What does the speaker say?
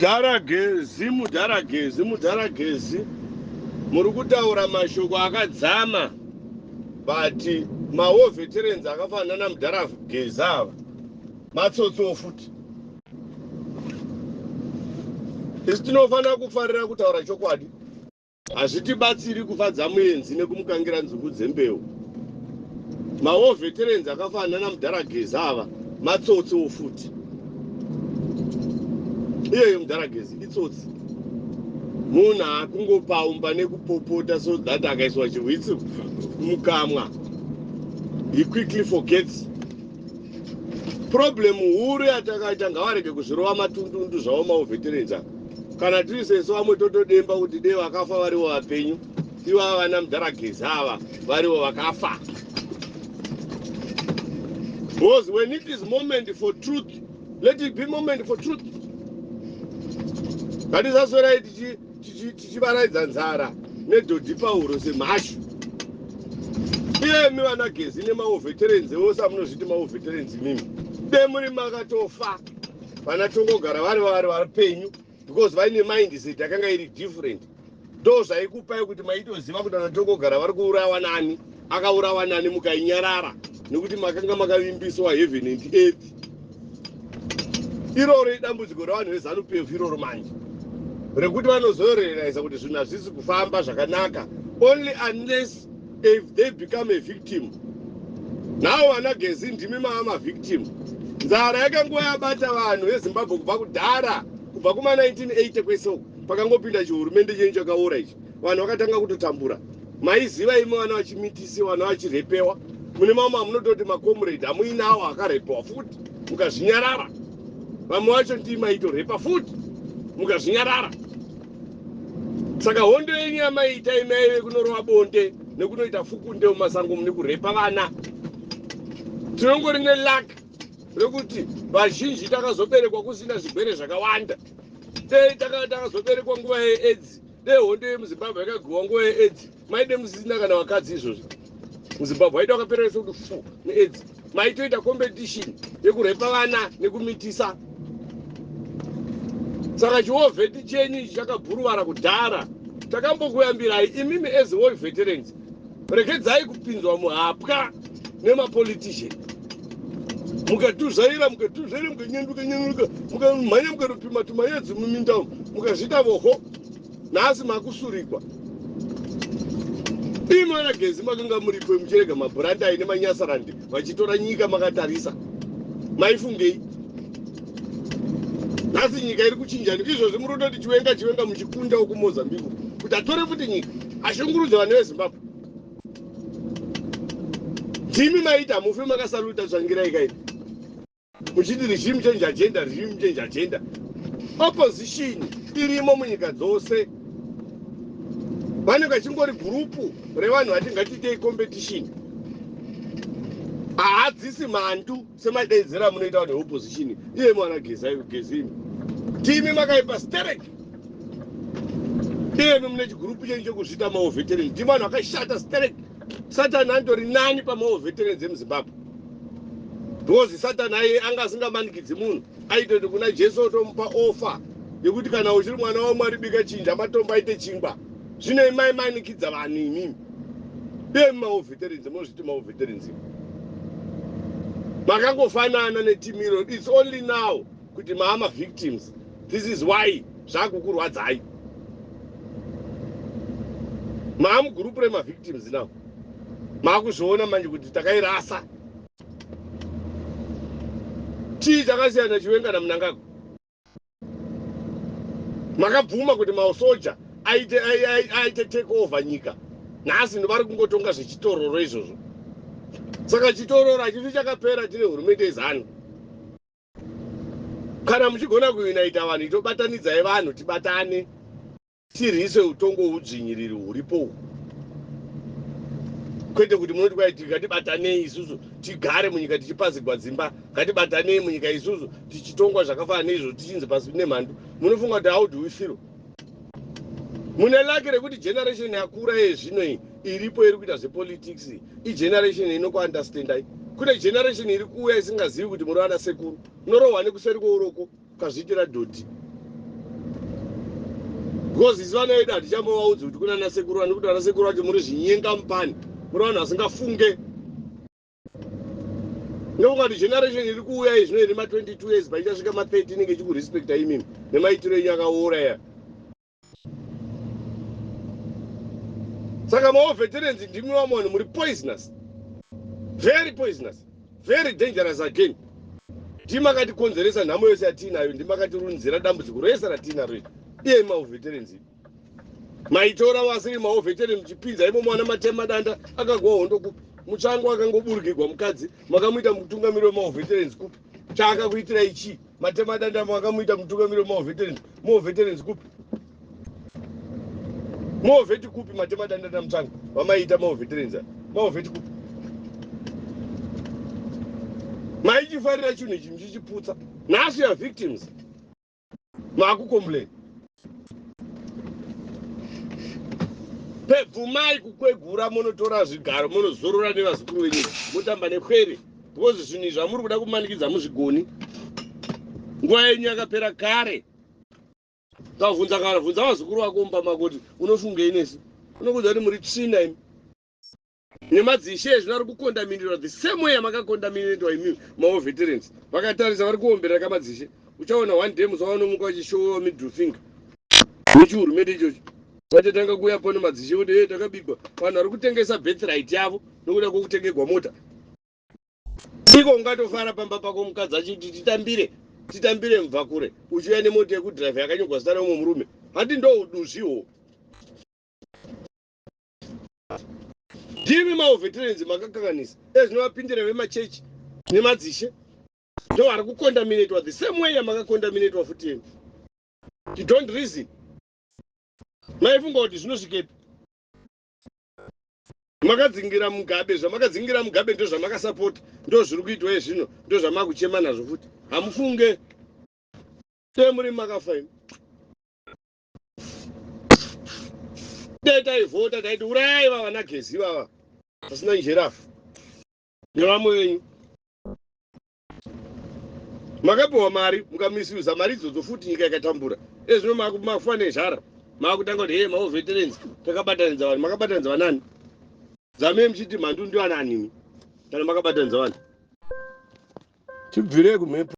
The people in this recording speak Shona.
Mudhara Gezi, mudhara Gezi, mudhara Gezi, muri kutaura mashoko akadzama, but mawar veterans akafanana namudhara Gezi ava matsotsowo futi. Isu tinofanira kufarira kutaura chokwadi. Hazvitibatsiri kufadza muenzi nekumukangira nzungu dzembeu. Mawar veterans akafanana namudhara Geza ava matsotsi futi. Iyeyo mudhara Gezi itsotsi. Munhu akungopaumba nekupopota so that akaiswa chihwitsi mukamwa. He quickly forgets. Problem huru yatakaita, ngavarege kuzvirova matundundu zvavo mawar veterans ava. Kana tiri sesu vamwe totodemba kuti dei vakafa varivo vapenyu, ivava vana mudhara Gezi ava varivo vakafa. Because when it is moment for truth, let it be moment for truth. Ngatisaswerai tichivaraidza nzara nedhodhi pahuro semhashu. Iyemi vana Gezi nemawar veterans vose amunozviti mawar veterans imimi, de muri makatofa vana tongogara vari vapenyu, because vaine mindset yakanga iri different. Ndo zvaikupai kuti maitoziva kuti vana tongogara vari kuurawa nani, akaurawa nani, mukainyarara nekuti makanga makavimbiswa heaven and earth. Iroro idambudziko revanhu veZANU PF iroro manje, rekuti vanozorealiza kuti zvinhu hazvisi kufamba zvakanaka only unless if they become a victim. Now vana Gezi ndimi mava mavictim. Nzara yakanguva yabata vanhu veZimbabwe kubva kudhara, kubva kuma1980 kwese uku. Pakangopinda chihurumende chenyu chakaora ichi, vanhu vakatanga kutotambura. Maiziva imi vana vachimitisiwa, vana vachirepewa. Mune mamwe amunototi macomrade hamuinawo akarepewa futi, mukazvinyarara. Vamwe vacho ndii maitorepa futi, mukazvinyarara. Saka hondo yenyu yamaiita imi yaive kunorova bonde nekunoita fukunde mumasango mune kurepa vana. Tinongori neluck rekuti vazhinji takazoberekwa kusina zvigwere zvakawanda. Dei takazoberekwa nguva yeAIDS, dei hondo yemuZimbabwe yakagwiwa nguva yeAIDS, maide musisina kana vakadzi izvozvo muZimbabwe. Vaida vakaperera sekuti fu neAIDS. Maitoita competition yekurepa vana nekumitisa. Saka chiwar vet chenyu ichi chakabhuruvara kudhara. Takambokuyambirai imimi as war veterans, regedzai kupinzwa muhapwa nemapolitician. Mukatuzvaira, mukatuzvaira, mukanyanduka nyanduka, mukamhanya, mukatopima tumayedzi muminda umu, mukazviita voho. Nhasi makusurikwa. Imi vana Gezi makanga muripo muchirega mabhurandai nemanyasarandi vachitora nyika makatarisa. Maifungei? Nhasi nyika iri kuchinja. Izvozvi muri kutoti Chiwenga, Chiwenga, muchikunda wekuMozambique kuti atore futi nyika ashungurudze vanhu veZimbabwe. Ndimi maita mufi makasaruta Tsvangirai kaini, muchiti regime change agenda, regime change agenda. Opposition irimo munyika dzose. Vanenge vachingori gurupu revanhu vati ngatiitei competition. Haadzisi mhandu semadaidziro amunoita vanhu veopposition. Iye mwana Gezimi, timi makaipa sterek. Iyemi mune chigurupu chenyu chekuzviita mawar veteran, ndimi vanhu vakashata sterek. Satani andori nani pamawar veterans emuZimbabwe, because Satani aiye anga asingamanikidzi munhu. Aitoti kuna Jesu, otomupa offer yekuti kana uchiri mwana waMwari, bika, chinja matombo aite chingwa. Zvino imai manikidza vanhu imimi. Iyemi mawar veterans, munozviti mawar veterans, makangofanana netimiro. It's only now kuti maama victims. This is why zvakukurwadzai. Maamugurupu remavictims now. Maakuzviona manje kuti takairasa. Chii chakasiyana Chiwenga naMnangagwa? Makabvuma kuti masoja aite take over nyika. Nhasi vari kungotonga zvechitororo izvozvo. Saka chitororo hachifi chakapera tine hurumende yeZANU. Kana muchigona kuunaita vanhu, itobatanidzai vanhu, tibatane, tirwise utongo hwudzvinyiriri huripo uhu, kwete kuti munoti kwai ngatibatanei isusu tigare munyika tichipazigwa dzimba, ngatibatanei munyika isusu tichitongwa zvakafanana neizvo, tichinzi pasi nemhandu. Munofunga kuti how do we feel? Mune luck rekuti generation yakura yezvino iyi iripo iri kuita zvepolitics igeneration inokuunderstandai. Kune generation iri kuuya isingazivi kuti muri vana sekuru. Unorohwa nekuseri kweuroko ukazviitira dhodhi. Because isu vana vedu hatichambovaudzi kuti kuna nasekuru vani, kuti vanasekuru vacho muri zvinyenga mupani, muri vanhu vasingafunge. Ndofunga kuti generation iri kuuya izvino iri ma22 years, paichasvika ma30 inenge ichikurespecta imimi nemaitiro enyu akaora ya. Saka mawar veterans ndimi vamwe vanhu muri poisonous, very poisonous, very dangerous again. Ndimi makatikonzeresa nhamo yose yatiinayo, ndimi makatirunzira dambudziko rese ratiinaro iri. Iye mawar veterans maitora vasiri mawar veteran muchipinza imomo. Vana Matema Danda akagwa hondo kupi? Mutsvango akangoburikirwa mukadzi, makamuita mutungamiri wemawar veterans kupi? Chaakakuitirai chii? Matema Danda makamuita mutungamiri wemawar veterans, mawar veterans kupi? Mawar vet kupi? Matema Danda naMutsvango vamaiita mawar veterans, mawar vet kupi? Maichifarira chinhu ichi muchichiputsa. Nhasi ya victims maakucomplain. Pebvumai kukwegura, munotora zvigaro, munozorora nevazukuru venyu, motamba nepwere, because zvinhu izvi zvamuri kuda kumanikidza muzvigoni. Nguva yenyu yakapera kare. Ukabvunza, kana bvunza vazukuru vako mumba mako kuti unofungei nesu, unokuudza kuti muri tsvina imi. Nemadzishe ezvino ari kucontaminatwa the same way yamakacontaminatwa imi mawar veterans. Vakatarisa vari kuomberera kamadzishe. Uchaona one day musi wavanomuka vachishowa middle finger nechihurumende ichocho, vachatanga kuuya pano madzishe kuti e takabigwa. Vanhu vari kutengesa birthright yavo nokuda kwokutengegwa mota. Iko ungatofara pamba pako mukadzi achiti titambire, titambire mubva kure, uchiuya nemota yekudhiraivha yakanyorwa zita reumwe murume? Handi ndo uduzviho? Ndimi mawar veterans makakanganisa. Ezvinovapindira vemachechi nemadzishe ndo vari kucontaminatwa the same way yamakacontaminatwa futi yenu. You don't reason. Maifunga kuti zvinosvikepi? Makadzingira Mugabe, zvamakadzingira Mugabe ndo zvamakasapota, ndo zviri kuitwa ezvino, ndo zvamakuchema nazvo futi. Hamufunge te muri makafa imi. Dai taivhota taiti urayai vava naGezi vava vasina njerafu nevamwe venyu. Makapiwa mari, mukamisuza mari idzodzo futi, nyika ikatambura. Ezvino makufa nezhara, makutanga kuti he mawar veterans takabatanidza vanhu. Makabatanidza vanani? Dzamei muchiti mhandu ndivananimi kana makabatanidza vanhu? Tibvirei kumhepo.